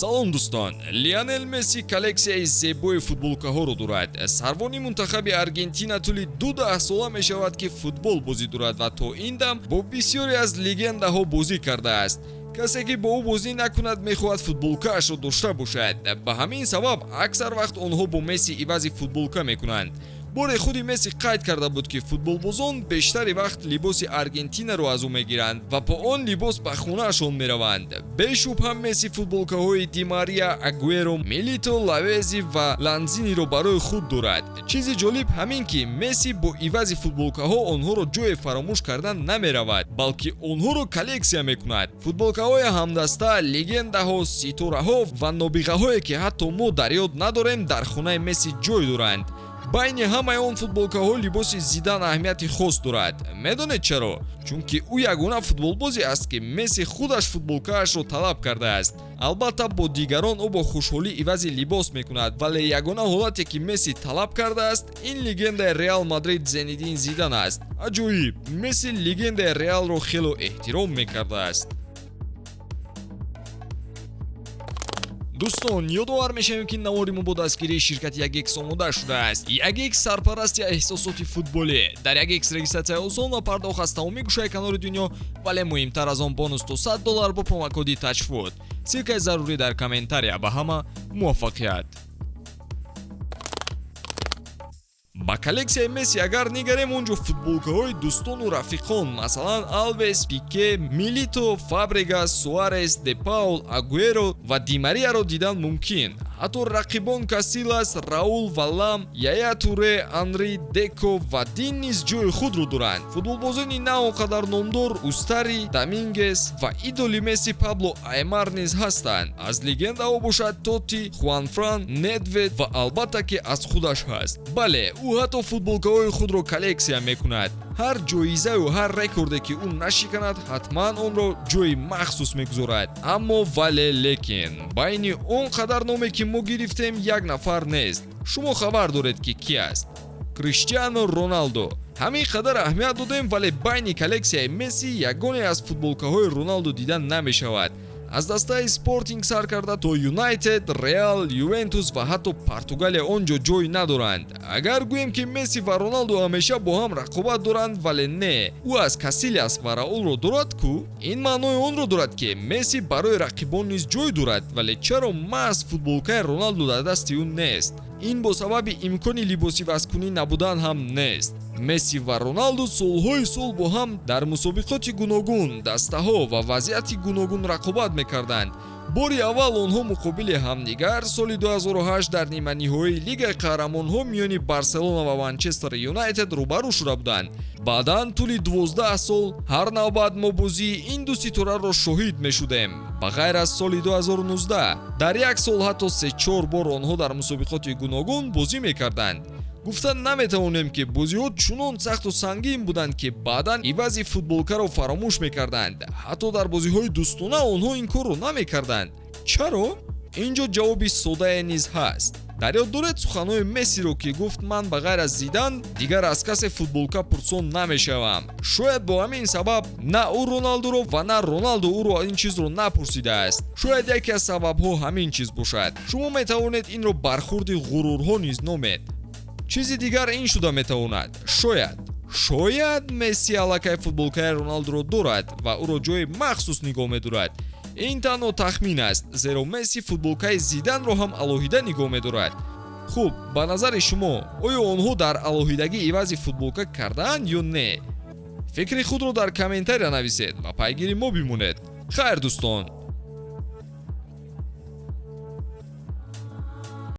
Салом, дӯстон! Лионел Месси коллексияи зебои футболкаҳоро дорад. Сарвони мунтахаби Аргентина тӯли ду даҳсола мешавад, ки футбол бозӣ дорад ва то ин дам бо бисёре аз легендаҳо бозӣ кардааст. Касе, ки бо ӯ бозӣ накунад, мехоҳад футболкаашро дошта бошад. Ба ҳамин сабаб аксар вақт онҳо бо Месси ивази футболка мекунанд. Боре худи Месси қайд карда буд, ки футболбозон бештари вақт либоси Аргентинаро аз ӯ мегиранд ва бо он либос ба хонаашон мераванд. Бешубҳа, Месси футболкаҳои Ди Мария, Агуэро, Милито, Лавези ва Ланзиниро барои худ дорад. Чизи ҷолиб ҳамин, ки Месси бо ивази футболкаҳо онҳоро ҷое фаромӯш кардан намеравад, балки онҳоро коллексия мекунад. Футболкаҳои ҳамдаста, легендаҳо, ситораҳо ва нобиғаҳое, ки ҳатто мо дар ёд надорем, дар хонаи Месси ҷой доранд. Байни ҳамаи он футболкаҳо либоси Зидан аҳамияти хос дорад. Медонед чаро? Чунки ӯ ягона футболбозе аст, ки Месси худаш футболкаашро талаб кардааст. Албатта, бо дигарон ӯ бо хушҳолӣ ивази либос мекунад, вале ягона ҳолате, ки Месси талаб кардааст, ин легендаи Реал Мадрид Зенедин Зидан аст. Аҷоиб, Месси легендаи Реалро хело эҳтиром мекардааст. Дӯстон, ёдовар мешавем, ки навори мо бо дастгирии ширкати Ягекс омода шудааст. Ягекс — сарпарасти эҳсосоти футболӣ. Дар Ягекс регистратсияи осон ва пардохт аз тамоми гӯшаи канори дунё, вале муҳимтар аз он, бонус то 100 доллар бо промокоди Тачфуд. Ссылкаи зарурӣ дар комментария. Ба ҳама муваффақият! Ба коллексияи Месси агар нигарем, он ҷо футболкаҳои дӯстону рафиқон, масалан, Алвес, Пике, Милито, Фабрегас, Суарес, Де Паул, Агуэро ва Ди Марияро дидан мумкин. Ҳатто рақибон Касилас, Раул ва Лам, Яя Туре, Анри, Деко ва Дин низ ҷои худро доранд. Футболбозони на он қадар номдор Устари, Домингес ва идоли Месси Пабло Аймар низ ҳастанд. Аз легендаҳо бошад, Тоти, Хуанфран, Недвед ва албатта, ки аз худаш ҳаст. Бале, ӯ ҳатто футболкаҳои худро коллексия мекунад. Ҳар ҷоизаю ҳар рекорде, ки ӯ нашиканад, ҳатман онро ҷои махсус мегузорад. Аммо, вале, лекин байни он қадар номе, ки мо гирифтем, як нафар нест. Шумо хабар доред, ки ки аст: Криштиано Роналдо. Ҳамин қадар аҳамият додем, вале байни коллексияи Месси ягоне аз футболкаҳои Роналдо дида намешавад. Аз дастаи Спортинг сар карда то Юнайтед, Реал, Ювентус ва ҳатто Португалия он ҷо ҷой надоранд. Агар гӯем, ки Месси ва Роналдо ҳамеша бо ҳам рақобат доранд, вале не, ӯ аз Касилиас ва Раулро дорад ку. Ин маънои онро дорад, ки Месси барои рақибон низ ҷой дорад. Вале чаро маҳз футболкаи Роналдо дар дасти ӯ нест? Ин бо сабаби имкони либосивазкунӣ набудан ҳам нест. Месси ва Роналду солҳои сол бо ҳам дар мусобиқоти гуногун, дастаҳо ва вазъияти гуногун рақобат мекарданд. Бори аввал онҳо муқобили ҳамдигар соли 2008 дар ниманиҳоии Лигаи қаҳрамонҳо миёни Барселона ва Манчестер Юнайтед рӯбарӯ шуда буданд. Баъдан тӯли 12 сол ҳар навбат мо бозии ин ду ситораро шоҳид мешудем, ба ғайр аз соли 2019. Дар як сол ҳатто се-чор бор онҳо дар мусобиқоти гуногун бозӣ мекарданд. Гуфта наметавонем, ки бозиҳо чунон сахту сангин буданд, ки баъдан ивази футболкаро фаромӯш мекарданд. Ҳатто дар бозиҳои дӯстона онҳо ин корро намекарданд. Чаро? Ин ҷо ҷавоби содае низ ҳаст. Дар ёд доред суханҳои Мессиро, ки гуфт: «Ман ба ғайр аз Зидан дигар аз касе футболка пурсон намешавам»? Шояд бо ҳамин сабаб на ӯ Роналдуро ва на Роналду ӯро ин чизро напурсидааст. Шояд яке аз сабабҳо ҳамин чиз бошад. Шумо метавонед инро бархурди ғурурҳо низ номед. Чизи дигар ин шуда метавонад: шояд Месси аллакай футболкаи Роналдуро дорад ва ӯро ҷои махсус нигоҳ медорад. Ин танҳо тахмин аст, зеро Месси футболкаи Зиданро ҳам алоҳида нигоҳ медорад. Хуб, ба назари шумо, оё онҳо дар алоҳидагӣ ивази футболка кардаанд ё не? Фикри худро дар комментария нависед ва пайгири мо бимонед. Хайр, дӯстон.